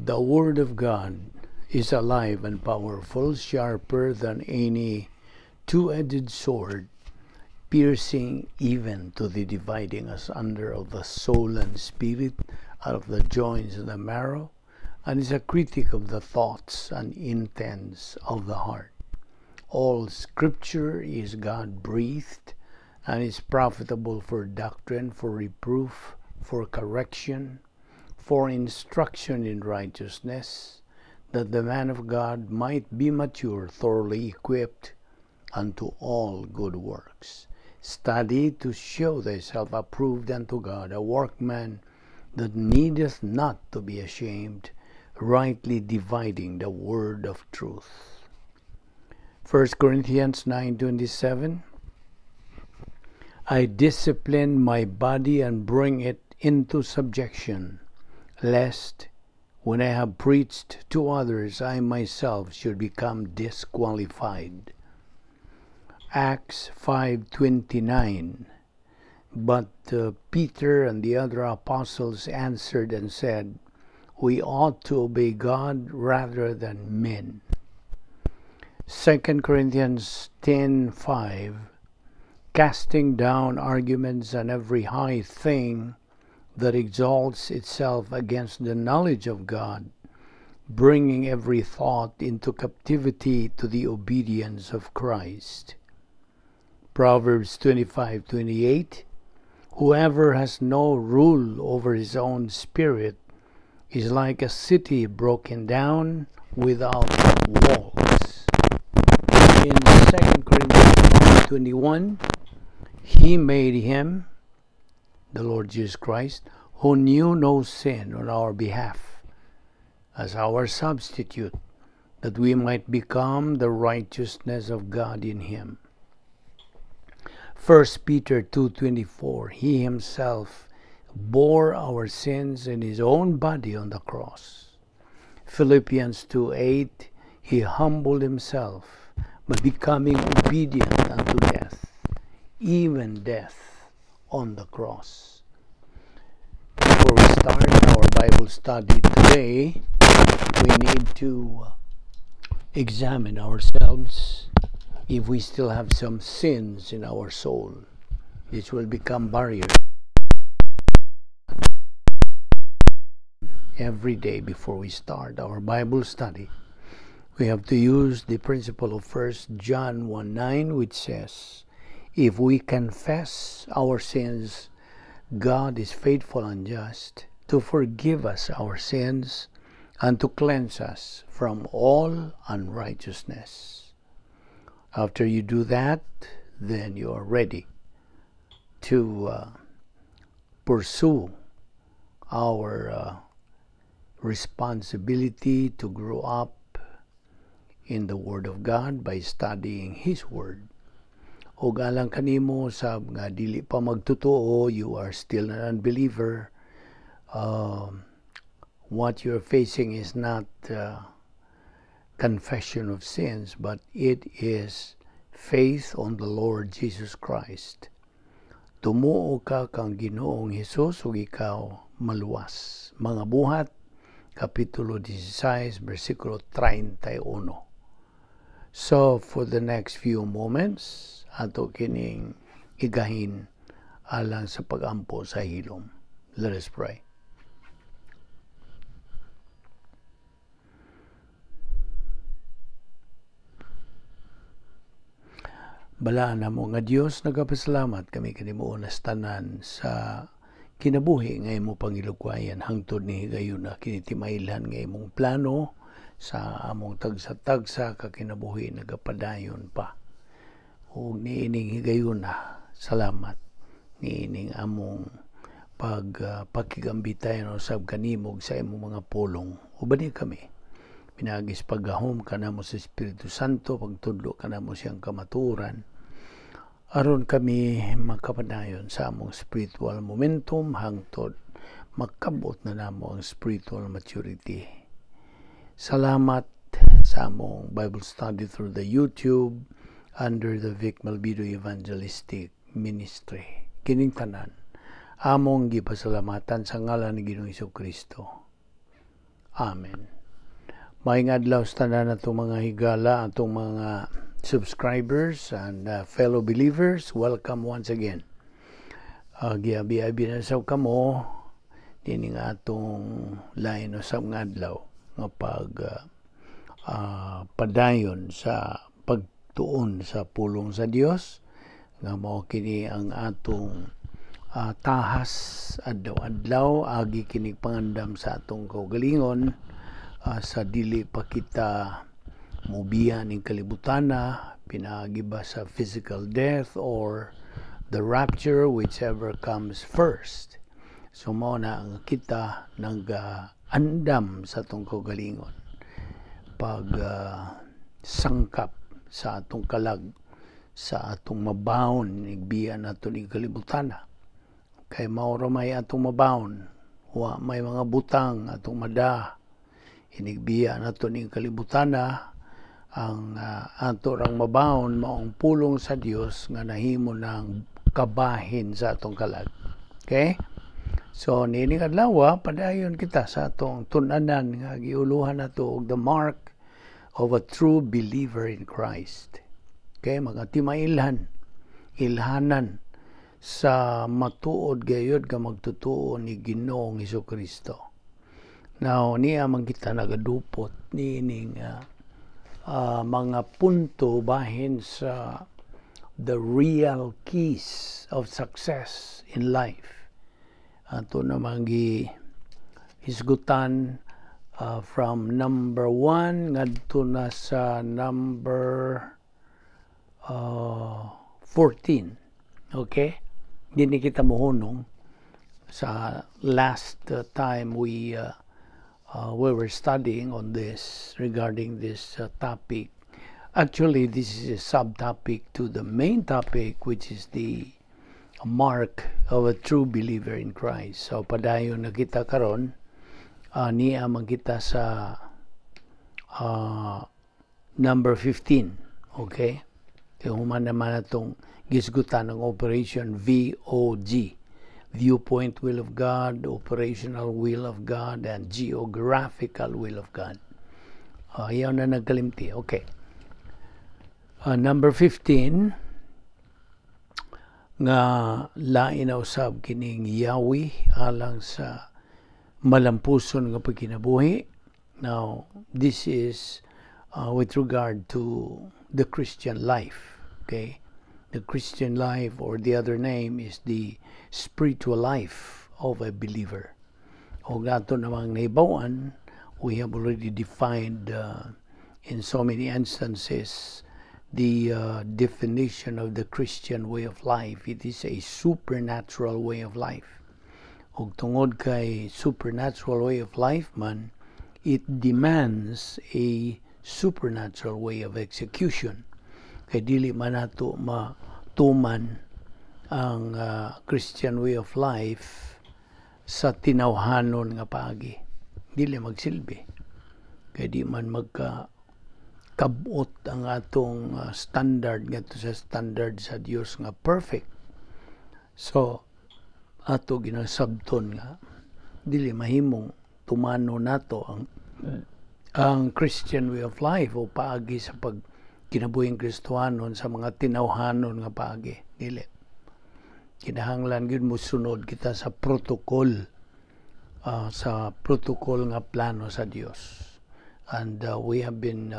The Word of God is alive and powerful, sharper than any two-edged sword, piercing even to the dividing asunder of the soul and spirit, out of the joints and the marrow, and is a critic of the thoughts and intents of the heart. All Scripture is God-breathed and is profitable for doctrine, for reproof, for correction, for instruction in righteousness, that the man of God might be mature, thoroughly equipped unto all good works. Study to show thyself approved unto God, a workman that needeth not to be ashamed, rightly dividing the word of truth. 1 Corinthians 9:27, I discipline my body and bring it into subjection, lest when I have preached to others, I myself should become disqualified. Acts 5:29, but Peter and the other apostles answered and said, we ought to obey God rather than men. 2 Corinthians 10:5, casting down arguments and every high thing that exalts itself against the knowledge of God, bringing every thought into captivity to the obedience of Christ. Proverbs 25:28, whoever has no rule over his own spirit is like a city broken down without walls. In 2 Corinthians 21, he made him, the Lord Jesus Christ, who knew no sin on our behalf, as our substitute, that we might become the righteousness of God in him. 1 Peter 2:24, he himself bore our sins in his own body on the cross. Philippians 2:8, he humbled himself by becoming obedient unto death, even death on the cross. Before we start our Bible study today, we need to examine ourselves if we still have some sins in our soul. This will become barriers every day before we start our Bible study. We have to use the principle of 1 John 1:9, which says, if we confess our sins, God is faithful and just to forgive us our sins and to cleanse us from all unrighteousness. After you do that, then you are ready to pursue our responsibility to grow up in the Word of God by studying His Word. Og alang kanimo sa nga dili pa magtotoo, you are still an unbeliever. What you're facing is not confession of sins, but it is faith on the Lord Jesus Christ. Tumuo ka kang Ginoong Hesus ug ikaw maluwas. Mga Buhat, Kapitulo 16, versikulo 31. So, for the next few moments, ato kining igahin alang sa pagampo sa hilom. Let us pray. Balaan namo nga Dios, nagapasalamat kami kanimo unas tanan sa kinabuhi nga imong pangilukwayan hangtod ni higayuna kini timailhan nga imong plano sa among tagsa-tagsa ka kinabuhi nagapadayon pa. Ug niining higayuna, salamat niining among pagpakigambitayan usab kanimo sa imong mga pulong. Uban kami pinagis paggahom kanamo sa Espiritu Santo, pagtudlo kanamo siyang kamatuoran, aron kami makapadayon sa among spiritual momentum hangtod makabot na namo ang spiritual maturity. Salamat sa among Bible study through the YouTube under the Vic Malvido Evangelistic Ministry. Kining tanan among gipasalamatan sa ngalan ni Ginoong Hesukristo. Amen. Maayong adlaw sa tanan atong mga higala, atong mga subscribers and fellow believers. Welcome once again. Giabi-abi na sa kamo dinhi nga atong lain usab nga adlaw nga pag padayon sa pagtuon sa pulong sa Dios nga mao kini ang atong tahas adlaw-adlaw, agi kini pangandam sa atong kaugalingon sa dili pa kita mubiya ning kalibutana pinaagi ba sa physical death or the rapture, whichever comes first. So mao na ang kita nag-andam sa atong kaugalingon pag sangkap sa atong kalag sa atong mabawon igbiya nato ning kalibutana, kay mao ra may atong mabawon. Wa may mga butang atong mada inigbiya nato ning kalibutana. Ang ato rang mabawon maong pulong sa Dios nga nahimo ng kabahin sa atong kalag. Okay? So niining adlaw, padayon kita sa atong tun-anan nga giuluhan nato og the mark of a true believer in Christ. Okay, mga timailhan, ilhanan sa matuod gayud nga magtutuo ni Ginoong Kristo. Now, niya man kita nagadupot niining mga punto bahin sa the real keys of success in life. Ato namang gi hisgutan from number 1 ngadto na sa number 14. Okay? Dili kita mohunong sa last time we were studying on this, regarding this topic. Actually, this is a subtopic to the main topic, which is the mark of a true believer in Christ. So padayon na kita karon, niya man kita sa number 15. Okay? Kaya human naman atong gisgutan ng Operation VOG. Viewpoint Will of God, Operational Will of God, and Geographical Will of God. Ayaw na nagkalimti. Okay. Number 15, nga lain na usab kining yawi alang sa malampuson nga pagkinabuhi. Now, this is with regard to the Christian life. Okay? The Christian life, or the other name, is the spiritual life of a believer. O ato namang nahibaw-an, we have already defined in so many instances the definition of the Christian way of life. It is a supernatural way of life. Ug tungod kay supernatural way of life man, it demands a supernatural way of execution. Kay dili man nato matuman ang Christian way of life sa tinawhanon nga paagi. Dili magsilbi. Kay di man magka kabot ang atong standard ngadto sa standard sa Dios nga perfect. So ato ginasabton nga dili mahimong tumano nato ang Christian way of life o paagi sa pag kinabuhing Kristohanon sa mga tinawhanon nga paagi. Dili. Kinahanglan gyud mosunod kita sa protocol nga plano sa Dios. And we have been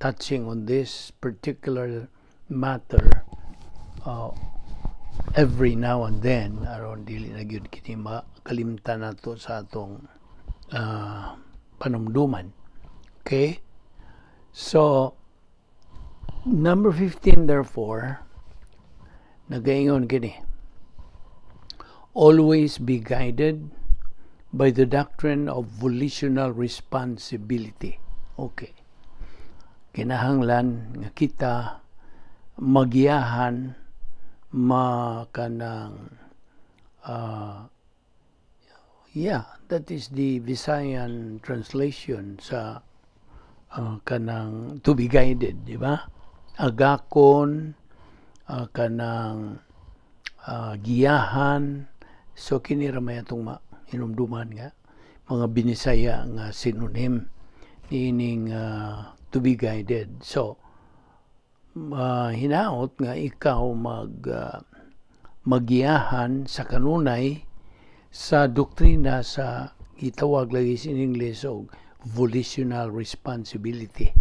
touching on this particular matter every now and then aron dili na gyud kini makalimtan nato sa atong panumduman. Okay? So number 15 therefore nagaingon kini: Always be guided by the doctrine of volitional responsibility. Okay. Kinahanglan nga kita magiyahan ma kanang yeah, that is the Visayan translation sa kanang to be guided, di ba? Agakon, kanang giyahan. So kini ra may atong hinumduman nga mga Binisaya nga synonym niining to be guided. So hinaot nga ikaw magiyahan sa kanunay sa doktrina sa gitawag lagi in English og volitional responsibility.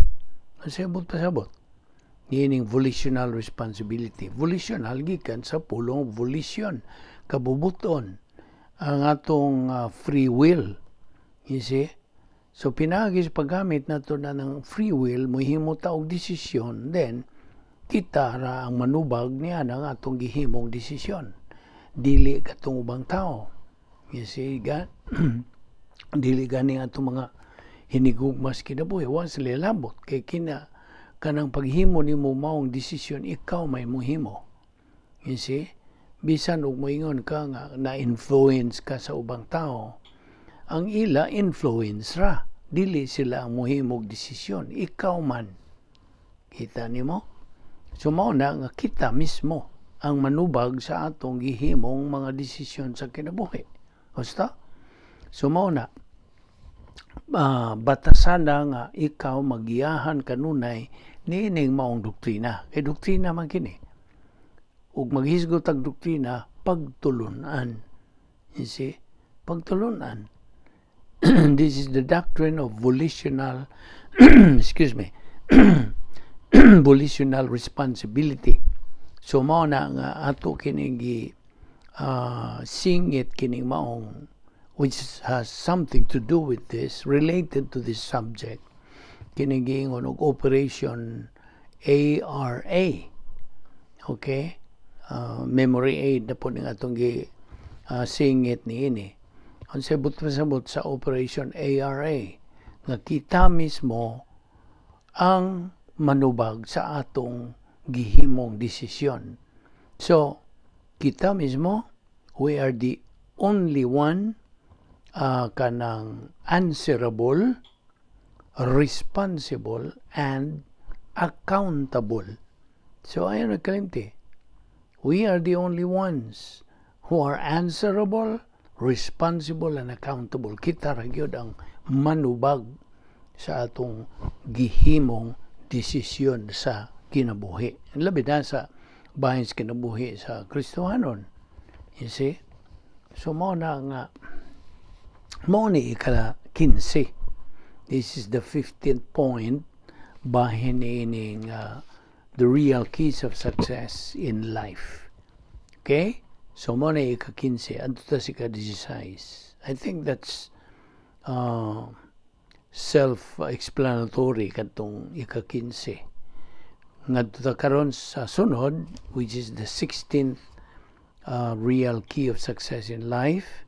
Unsay abot pasabot niining volitional responsibility? Volitional gikan sa pulong volition, kabubuton, ang atong free will. You see? So pinaagi sa paggamit nato na ng free will, mohimo ta og desisyon, then kita ra ang manubag niya ng atong gihimong desisyon. Dili katong ubang tao. You see, dili gani atong mga hinigugma sa kinabuhi, wa sila labot kay kina kanang paghimo nimo maong desisyon, ikaw may mohimo. You see? Bisan og moingon ka nga na-influence ka sa ubang tao, ang ila influence ra. Dili sila ang mohimog desisyon, ikaw man. Kita nimo? So mao na nga kita mismo ang manubag sa atong gihimong mga desisyon sa kinabuhi. Basta? So mao na batasan na nga ikaw magiyahan kanunay niining maong doktrina. Kay doktrina man kini. Ug maghisgot ang doktrina, pagtulunan. You see? Pagtulunan. This is the doctrine of volitional, excuse me, volitional responsibility. So mao na nga ato kining gi singit kining maong which has something to do with this, related to this subject, kining giingon og Operation ARA. Okay? Memory aid na po ning atong gi singit niini. Unsay buot pasabot sa Operation ARA? Nga kita mismo ang manubag sa atong gihimong desisyon. So, kita mismo, we are the only one kanang answerable, responsible, and accountable. So, ayaw nagkalimti. We are the only ones who are answerable, responsible, and accountable. Kita ra gyud ang manubag sa atong gihimong desisyon sa kinabuhi. Labi na sa bahin sa kinabuhi sa Kristohanon. You see? So mao na nga mao ni ika 15. This is the 15th point bahin ining the real keys of success in life. Okay? So mao na ika 15 adto ta sa ika 16. I think that's self-explanatory kadtong ika 15. Ngadto ta karon sa sunod, which is the 16th real key of success in life: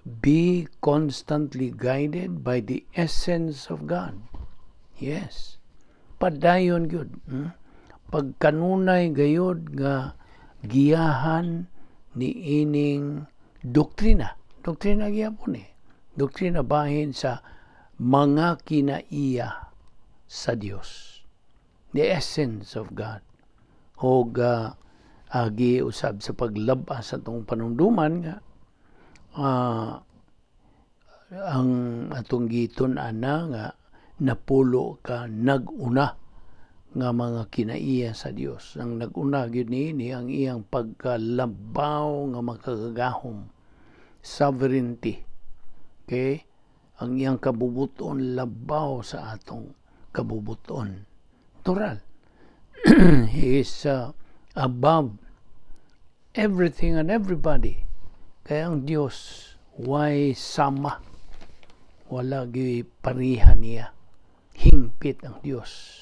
be constantly guided by the essence of God. Yes. Padayon gyud. Pagkanunay gayod nga giyahan ni ining doktrina. Doktrina gihapon eh. Doktrina bahin sa mga kinaiya sa Dios. The essence of God. Og agi usab sa paglabas sa atong panumduman nga ang atong gitun-an na nga napulo ka nag-una nga mga kinaiya sa Dios. Ang nag-una gyud niini ang iyang pagkalabaw nga makagagahom, sovereignty. Okay? Ang iyang kabubuton labaw sa atong kabubuton. Natural. He is above everything and everybody. Kaya ang Dios way sama. Wala gyud pareha niya. Hingpit ang Dios.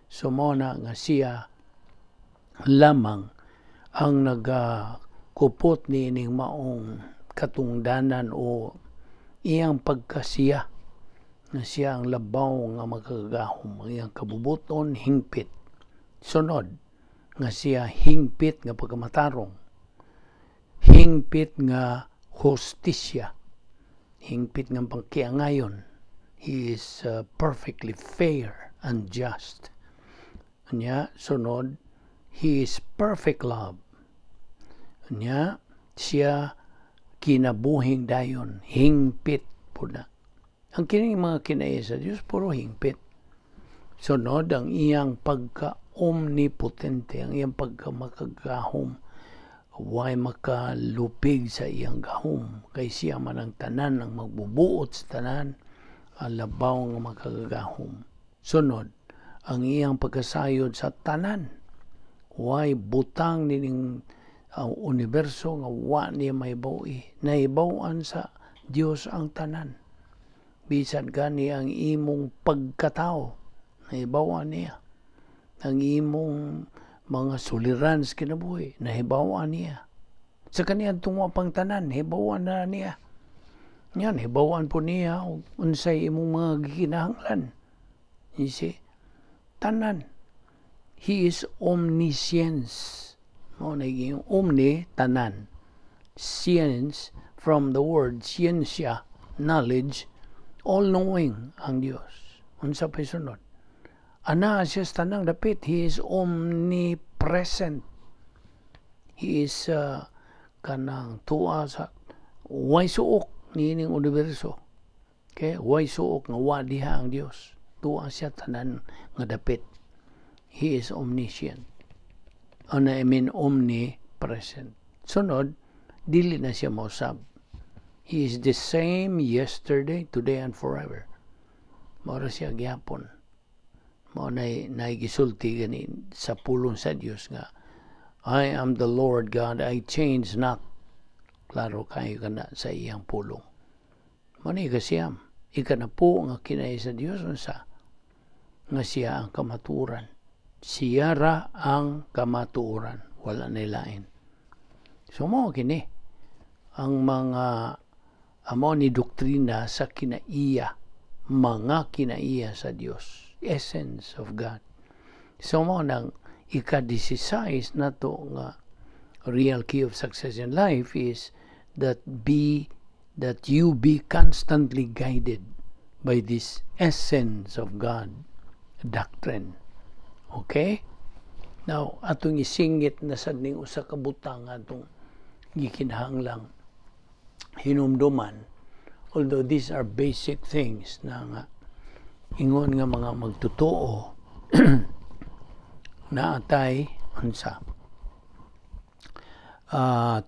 So mao na nga siya lamang ang nagakupot niining maong katungdanan o iyang pagkasiya nga siya ang labaw nga makagagahom, ang iyang kabubuton hingpit. Sunod nga siya hingpit nga pagkamatarong, hingpit nga hustisya, hingpit nga pagkiangayon. He is perfectly fair and just. Anya, sunod, He is perfect love. Anya, siya kinabuhing dayon, hingpit po na. Ang kining mga kinaiya sa Dios puro hingpit. Sunod, ang iyang pagka-omnipotente, ang iyang pagka-makagahom, way makalupig sa iyang gahom. Kay siya man ang tanan, ang magbubuot sa tanan, ang labaw nga makagagahom. Sunod, ang iyang pagkasayod sa tanan. Way butang nining ang universo nga wa niya mahibaw-i. Nahibaw-an sa Dios ang tanan. Bisan gani ang imong pagkatao, nahibaw-an niya. Ang imong mga suliran sa kinabuhi, nahibaw-an niya. Sa kaniyang tungwa pang tanan, hibaw-an na niya. Yan, hibaw-an po niya unsay imong mga gikinahanglan. You see? Tanan. He is omniscience. Mao na yung omni, tanan. Science, from the word scientia, knowledge, all-knowing ang Dios. Unsa pa'y sunod? Ana siya sa tanang dapit. He is omnipresent. He is kanang tuwa sa way suok niining universo. Okay? Way suok nga wa diha ang Dios. Tuwa siya tanan nga dapit. He is omniscient. Ano, I mean omnipresent. Sunod, dili na siya mausab. He is the same yesterday, today, and forever. Mao ra siya gihapon. Mao na gisulti gani sa pulong sa Dios nga "I am the Lord God, I change not." Klaro kayo kana sa iyang pulong. Mao na ikasiyam. Ikanapo nga kinaiya sa Dios, unsa? Nga siya ang kamatuoran. Siya ra ang kamatuoran. Wala na lain. So mo kini ang mga amo ni doktrina sa kinaiya, mga kinaiya sa Dios, essence of God. So mo nang ika-16 nato nga real key of success in life is that you be constantly guided by this essence of God doctrine. Okay? Now, atong isingit na sad ning usa ka butang atong gikinahanglang hinumduman, although these are basic things na nga ingon nga mga magtotoo na atay unsa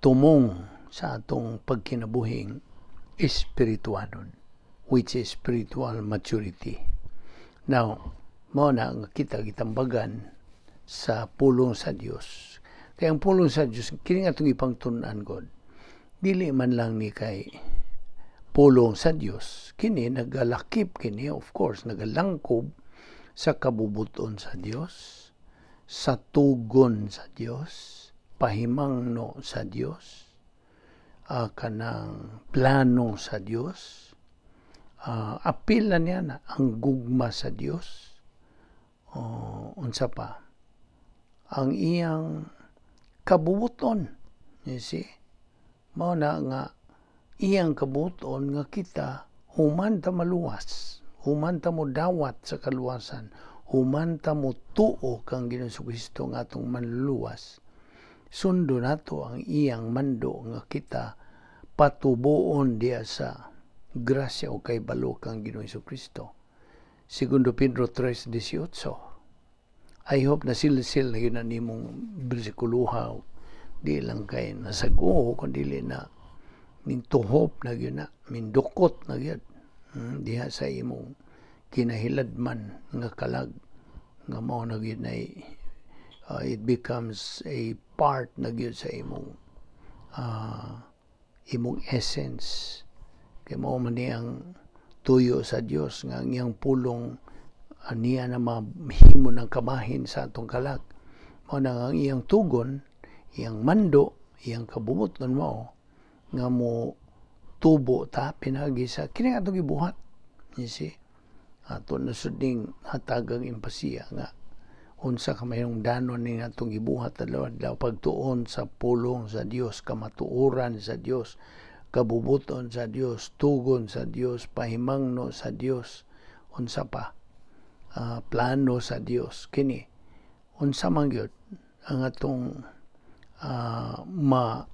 tumong sa atong pagkinabuhing espiritualon, which is spiritual maturity. Now, mao na nga kita gitambagan sa pulong sa Dios. Kaya ang pulong sa Dios kini nga atong ipangtun-an god, dili man lang ni kay pulong sa Dios kini, nagalakip kini, of course, nagalangkob sa kabubuton sa Dios, sa tugon sa Dios, pahimangno sa Dios, kanang plano sa Dios, apil na niya na ang gugma sa Dios, unsa pa, ang iyang kabubuton, you see? Mao na nga iyang kabubuton nga kita human ta maluwas, human ta mo dawat sa kaluwasan, human ta mo tuo kang Ginoong Kristo nga atong manluluwas, sundo nato ang iyang mando nga kita patubuon diya sa grasya o kay balo kang Ginoong Kristo. Segundo Pedro 3:18. I hope na silsil na yun na nimong bersikuloha. Di lang kay nasago, kundi na ning tuhop na yun na, mindukot na yun. Diha sa imong kinahiladman nga kalag nga mao na gyud na it becomes a part na gyud sa imong essence, kay mao man ni ang tuyo sa Dios nga ang iyang pulong niya na mahimo ng kamahin sa atong kalag. Mao na ang iyang tugon, iyang mando, iyang kabubuton mao nga mo tubo ta pinagi sa kini atong gibuhat, you see? Ato na sud ning hatagang empasiya nga unsa ka mayong danon ning atong gibuhat adlaw-adlaw, pagtuon sa pulong sa Dios, kamatuoran sa Dios, kabubuton sa Dios, tugon sa Dios, pahimangno sa Dios, unsa pa, plano sa Dios. Kini unsa man gyud ang atong ma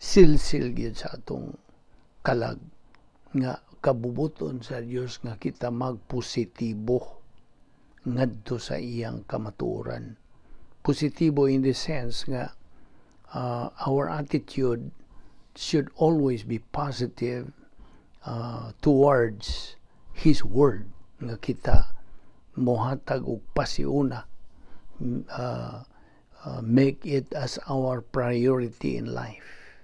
silsil gyud sa atong kalag nga Kabubut-on sa Dios nga kita magpositibo ngadto sa iyang kamatuoran. Positibo in the sense nga our attitude should always be positive towards His Word, nga kita mohatag og pasiuna, make it as our priority in life.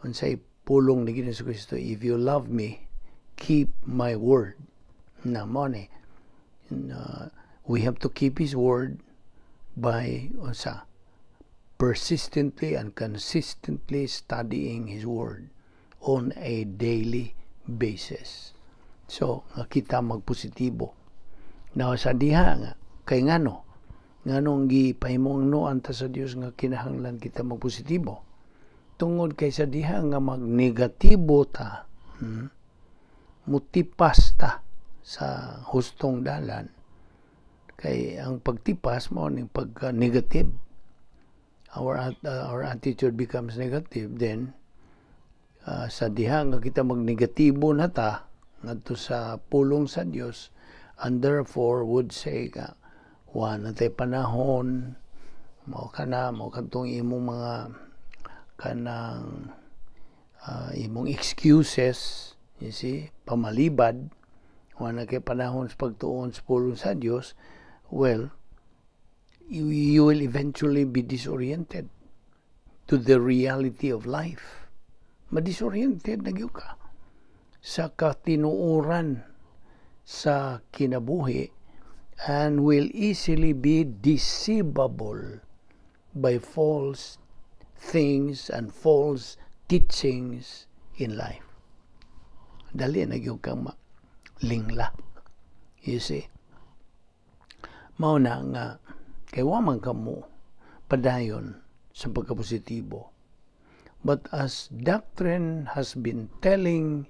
Unsay pulong ni Ginoong Kristo? "If you love me, keep my word." Na mao ni we have to keep His word by unsa? Persistently and consistently studying His word on a daily basis. So, nga kita magpositibo. Now, sa diha nga, kay ngano? Nganong gipahimungnoan ta sa Dios nga kinahanglan kita magpositibo? Tungod kay sa diha nga magnegatibo ta, mutipas ta sa hustong dalan, kay ang pagtipas mao ning pagka negative. Our attitude becomes negative. Then sa diha nga kita magnegatibo na ta ngadto sa pulong sa Dios and therefore would say ka wa na tay panahon, mao kana mao kadtong imong mga kanang imong excuses, you see, pamalibad, wa na kay panahon sa pagtuon sa pulong sa Dios. Well, you will eventually be disoriented to the reality of life. Madisoriented na gyud ka sa katinuoran sa kinabuhi and will easily be deceivable by false things and false teachings in life. Dali na gyud kang lingla. You see? Mao na nga kay wa man kamo padayon sa pagkapositibo. But as doctrine has been telling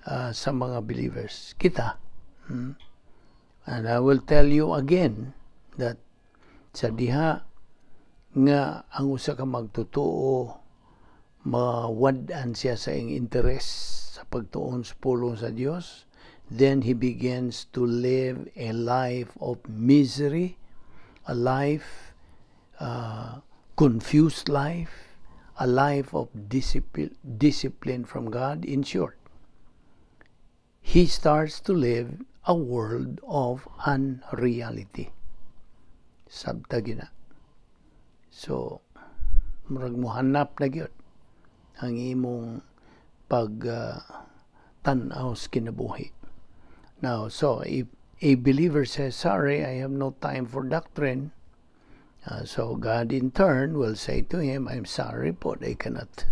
sa mga believers, kita, and I will tell you again that sa diha nga ang usa ka magtotoo mawad-an siya sa iyang interes sa pagtuon sa pulong sa Dios, then he begins to live a life of misery, a life, confused life, a life of discipline from God. In short, he starts to live a world of unreality. Sabta gina. So, murag muhanap na gyud ang imong pag tan-aw sa kinabuhi. Now, so if a believer says, "Sorry, I have no time for doctrine," so God in turn will say to him, "I'm sorry, but I cannot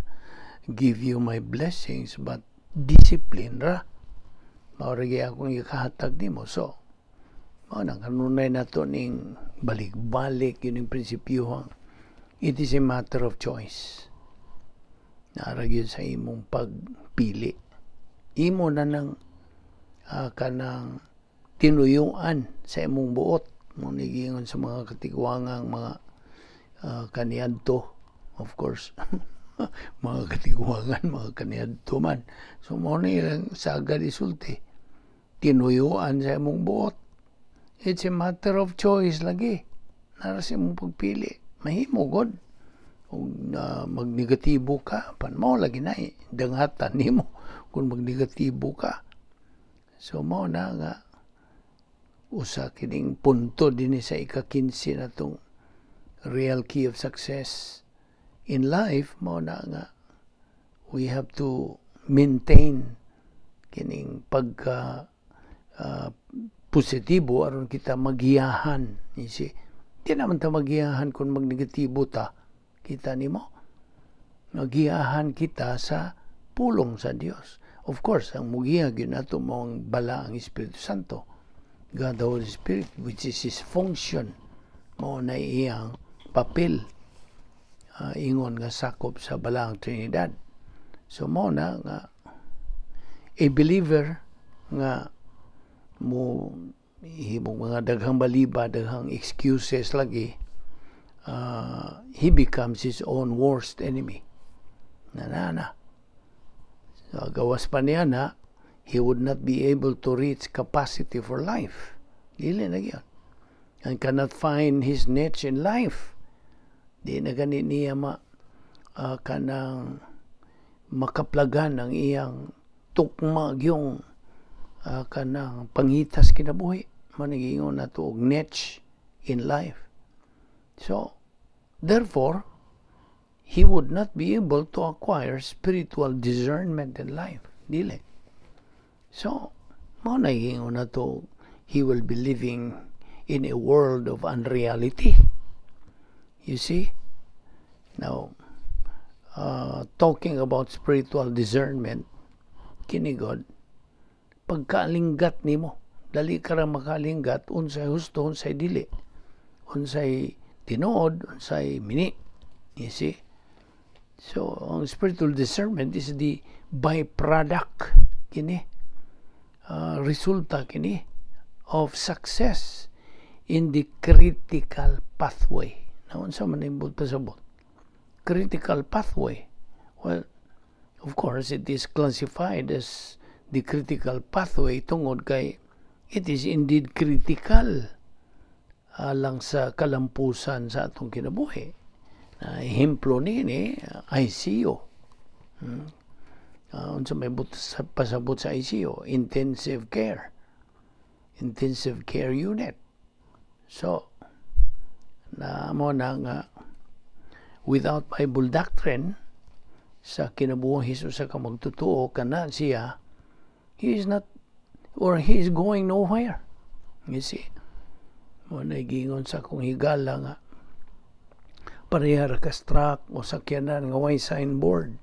give you my blessings, but discipline ra. Mao ra akong ikahatag nimo." So, mao nang kanunay nato ning balik-balik yun yung prinsipyo. It is a matter of choice. Naa ra gyud sa imong pagpili. Imo na nang kanang tinuyuan sa imong buot mo nigingon sa mga katigwangang mga kaniadto, of course, mga katigwangan, mga kaniadto man. So mao ni ilang sagad isulti, tinuyuan sa imong buot. It's a matter of choice lagi. Naa ra sa imong pagpili. Mahimo god kung magnegatibo ka pan, mao lagi na danghatan nimo kung magnegatibo ka. So mao na nga usa kining punto dinhi sa ika-15 na tong real key of success in life. Mao na nga we have to maintain kining pagka positibo aron kita magiyahan, you see. Di naman ta magiyahan kung magnegatibo ta. Kita nimo, magiyahan kita sa pulong sa Dios. Of course, ang mugiya gyud nato mao ang Balaang Espiritu Santo, God the Holy Spirit, which is His function. Mao na iyang papel ingon nga sakop sa Balaang Trinidad. So mao na nga a believer nga mo himong mga daghang baliba, daghang excuses lagi, he becomes his own worst enemy. Na na na. Gawas pa niya na, he would not be able to reach capacity for life. Dili na gyud. And cannot find his niche in life. Di na gani niya ma kanang makaplagan ang iyang tukma yung kanang pangitas kinabuhi. Mao na'y giingon nato og niche in life. So, therefore, he would not be able to acquire spiritual discernment in life. Dili. So, mao na giingon nato, he will be living in a world of unreality. You see? Now, talking about spiritual discernment, kini gud, pagkaalinggat nimo, dali ka ra makaalinggat unsay husto, unsay dili, unsay tinuod, unsay mini. You see? So, ang spiritual discernment is the byproduct kini, resulta kini of success in the critical pathway. Now, unsa man ang pasabot? Critical pathway. Well, of course, it is classified as the critical pathway tungod kay it is indeed critical alang sa kalampusan sa atong kinabuhi. Na ehemplo niini, ICU. Unsa may but pasabot sa ICU? Intensive care. Intensive care unit. So, na mao na nga without Bible doctrine sa kinabuhi sa ka magtotoo kana siya, he is not or he is going nowhere. You see? Mao na giingon sa akong higala nga pareha ra kas truck o sakyanan nga way signboard.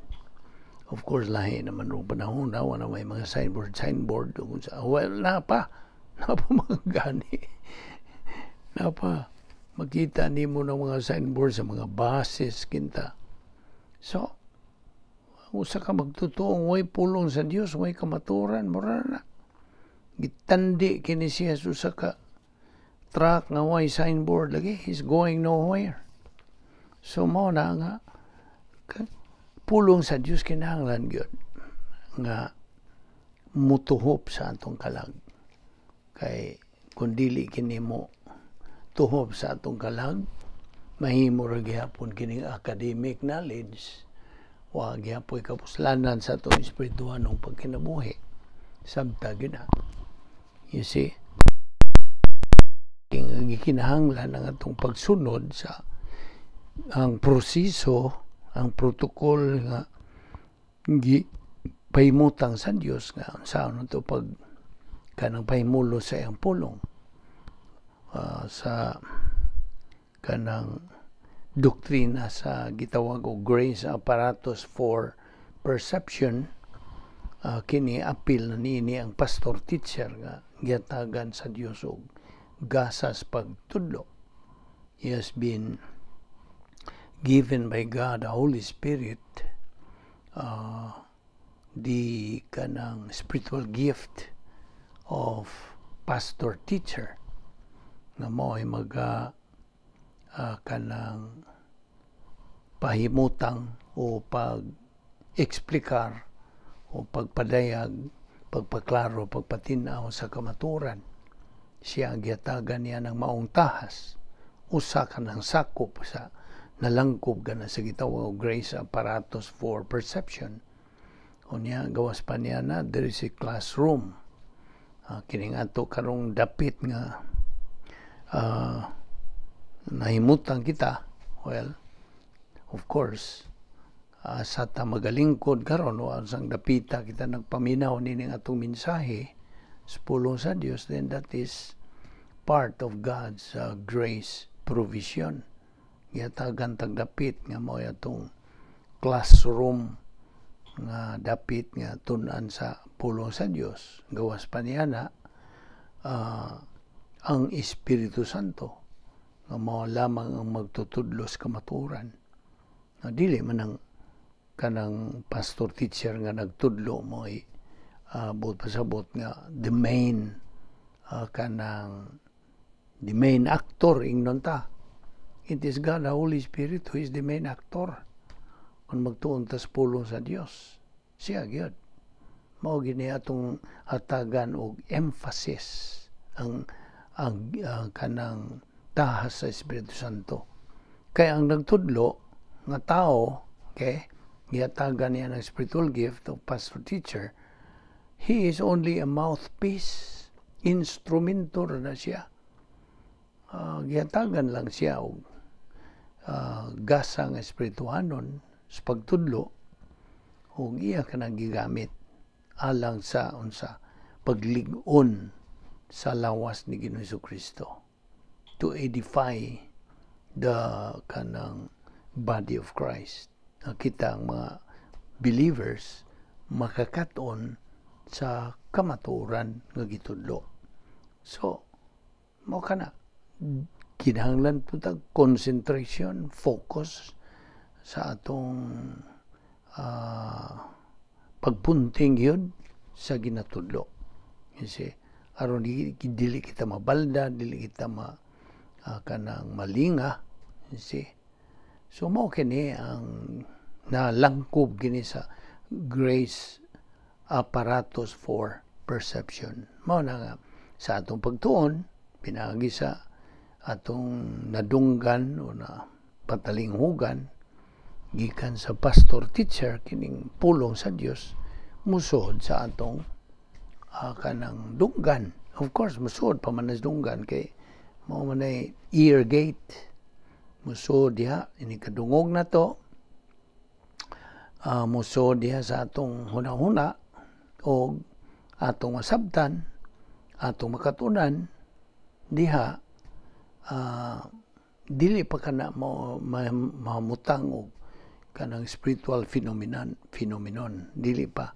Of course, lahi naman og panahon na wala may mga signboard signboard. Well, napa mga gani. Napa makita nimo ng mga signboard sa mga buses kinta. So, usa ka magtutuong way pulong sa Dios, way kamaturan, mura na. Gitandi kini siya sa usa ka truck nga way signboard lagi. He's going nowhere. So mao na nga pulong sa Dios kinahanglan gyud nga mutuhop sa atong kalag. Kay kung dili kini mo tuhop sa atong kalag, mahimo ra gihapon kining academic knowledge, wa gihapoy kapuslanan sa atong espirituhanong pagkinabuhi. Sabta gyud na. You see? Gikinahanglan ang atong pagsunod sa ang proseso, ang protocol nga gi pahimutang sa Dios nga unsaon to pag kanang pahimulo sa iyang pulong, sa kanang doktrina sa gitawag og grace apparatus for perception. Kini apil na niini ang pastor teacher nga gihatagan sa Dios og gasas pagtudlo. He has been given by God the Holy Spirit the kanang spiritual gift of pastor teacher nga mao ay maga kanang pahimutang o pag eksplikar o pagpadayag, pagpaklaro, pagpatinaw sa kamaturan. Siya ang gihatagan niya ng maong tahas. Usa ka ng sakop sa nalangkob ka na sa gitawag og grace apparatus for perception. Unya, gawas pa niya na there is a classroom. Kining ato karong dapit nga nahimutang kita, well, of course, sa ta magalingkod karon o sang dapita kita nagpaminaw nining atong mensahe sa pulong sa Dios, then that is part of God's grace provision. Gihatagan tag dapit nga mao atong classroom nga dapit nga tun-an sa pulong sa Dios. Gawas pa niya na ang Espiritu Santo nga mao lamang ang magtutudlo sa kamatuoran. Dili man ang kanang pastor teacher nga nagtudlo mo ay buot pasabot nga the main kanang the main actor ingnon ta. It is God the Holy Spirit who is the main actor kung magtuon tas pulong sa Dios. Siya gyud. Mao gini atong hatagan og emphasis ang kanang tahas sa Espiritu Santo. Kay ang nagtudlo nga tao, okay, gihatagan niya ng spiritual gift of pastor teacher, he is only a mouthpiece, instrumento na siya. Gihatagan lang siya og gasa nga espirituhanon sa pagtudlo ug iya kanang gigamit alang sa unsa? Paglig-on sa lawas ni Ginoong Kristo, to edify the kanang body of Christ. Kita ang mga believers makakaton sa kamatuoran nga gitudlo. So, mao kana kinahanglan po tag concentration, focus sa atong pagpunting yun sa ginatudlo. Kasi aron dili kita mabalda, dili kita ma kanang malinga. You see? So mao kini ang nalangkob gini sa grace apparatus for perception. Mao na nga sa atong pagtuon pinaagi sa atong nadunggan o na patalinghugan gikan sa pastor teacher, kining pulong sa Dios musuod sa atong kanang dunggan. Of course, musuod pa man sa dunggan kay mao man ay ear gate. Musuod diha ini kadungog na to, musuod diha sa atong hunahuna o atong masabtan, atong makatunan diha. Dili pa kana mo mamutang og kanang spiritual phenomenon, dili pa,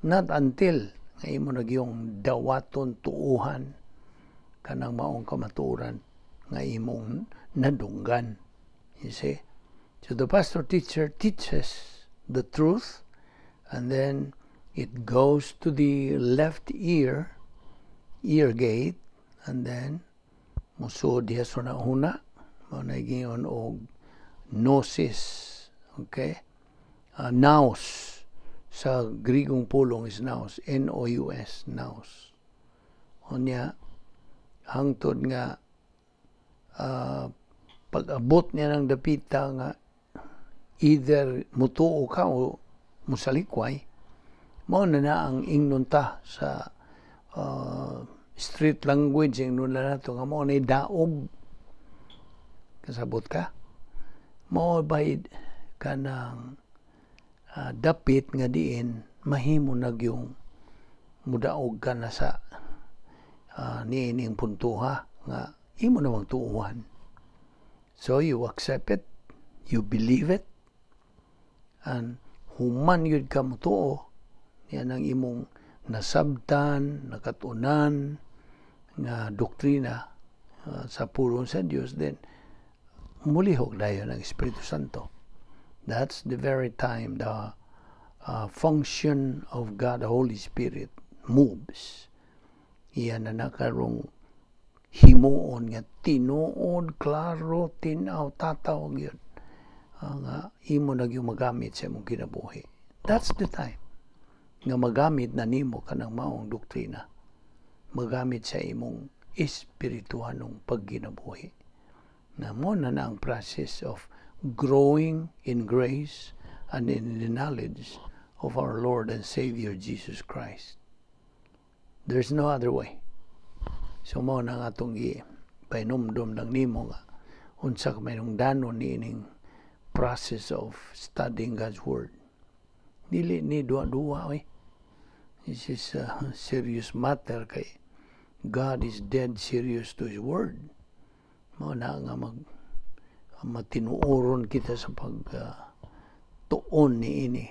not until nga imo nagyong dawaton, tuuhan kanang maong kamatuoran nga imong nadunggan, you see. So the pastor teacher teaches the truth and then it goes to the left ear, ear gate, and then musuod diha sa huna, mao na giingon og gnosis, okay? Nous sa Grigong pulong is nous, N O U S, nous. Unya hangtod nga pag-abot niya ng dapita nga either mutuo ka o musalikway, mao na na ang ingnon ta sa street language, ingnon na nato nga mao na daog. Kasabot ka? Mao ba kanang dapit nga diin mahimo nagyong mudaog ka na sa niining puntuha nga imo namang tuuhan. So you accept it, you believe it, and human yun ka mutuo, yan ang imong nasabtan, nakatunan nga doktrina sa pulong sa Dios, then mulihok dayon ang Espiritu Santo. That's the very time the function of God, the Holy Spirit, moves. Iyan na nakarong himuon nga tinuod, klaro, tinaw, tataw gyud nga imo na gyud magamit sa imong kinabuhi. That's the time nga magamit na nimo kanang maong doktrina, magamit sa imong espirituhanong pagginabuhi na mo na ang process of growing in grace and in the knowledge of our Lord and Savior Jesus Christ. There's no other way. So mo na nga atong gi pahinumdom lang nimo nga unsa ka may danon niining process of studying God's Word. Dili ni duwa-duwa oy. This is a serious matter kay God is dead serious to His Word. Mao na nga mag matinuoron kita sa pag tuon niini.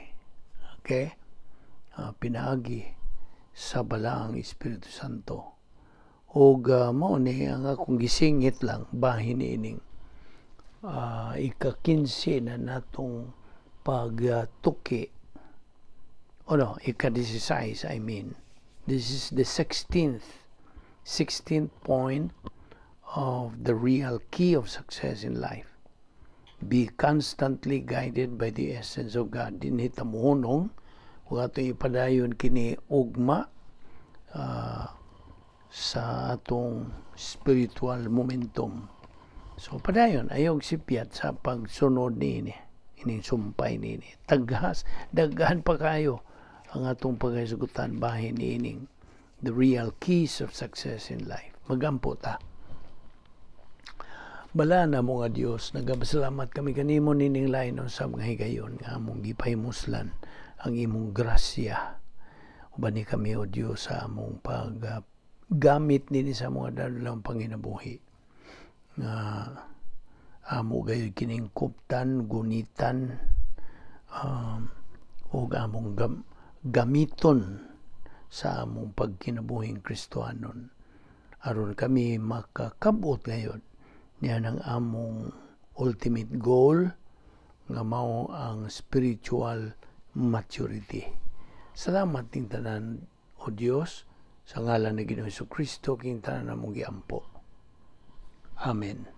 Okay? Pinaagi sa Balaang Espiritu Santo. Og mao ni ang akong gisingit lang bahin niining ika-15 na natong pagtuki. Oh no, ika-16, I mean. This is the 16th point of the real key of success in life. Be constantly guided by the essence of God. Dinhi ta mohunong. Ug ato ipadayon kini ugma sa atong spiritual momentum. So padayon, ayaw sipyat sa pagsunod niini, ining sumpay niini. Taghas, daghan pa kayo ang atong paghisgutan bahin niining the real keys of success in life. Magampo ta. Balaan namo nga Dios, nagapasalamat kami kanimo nining lain sa mga higayon nga among gipahimuslan ang imong grasya. Ubani kami, O Dios, sa among paggamit nini sa mga dalang panginabuhi. Nga amo gayud kining kuptan, gunitan, ug among gamiton sa among pagkinabuhing Kristohanon. Aron kami makakabot ngayon niya ng among ultimate goal nga mao ang spiritual maturity. Salamat ning tanan, O Dios, sa ngalan ni Ginoong Kristo king tanan among giampo. Amen.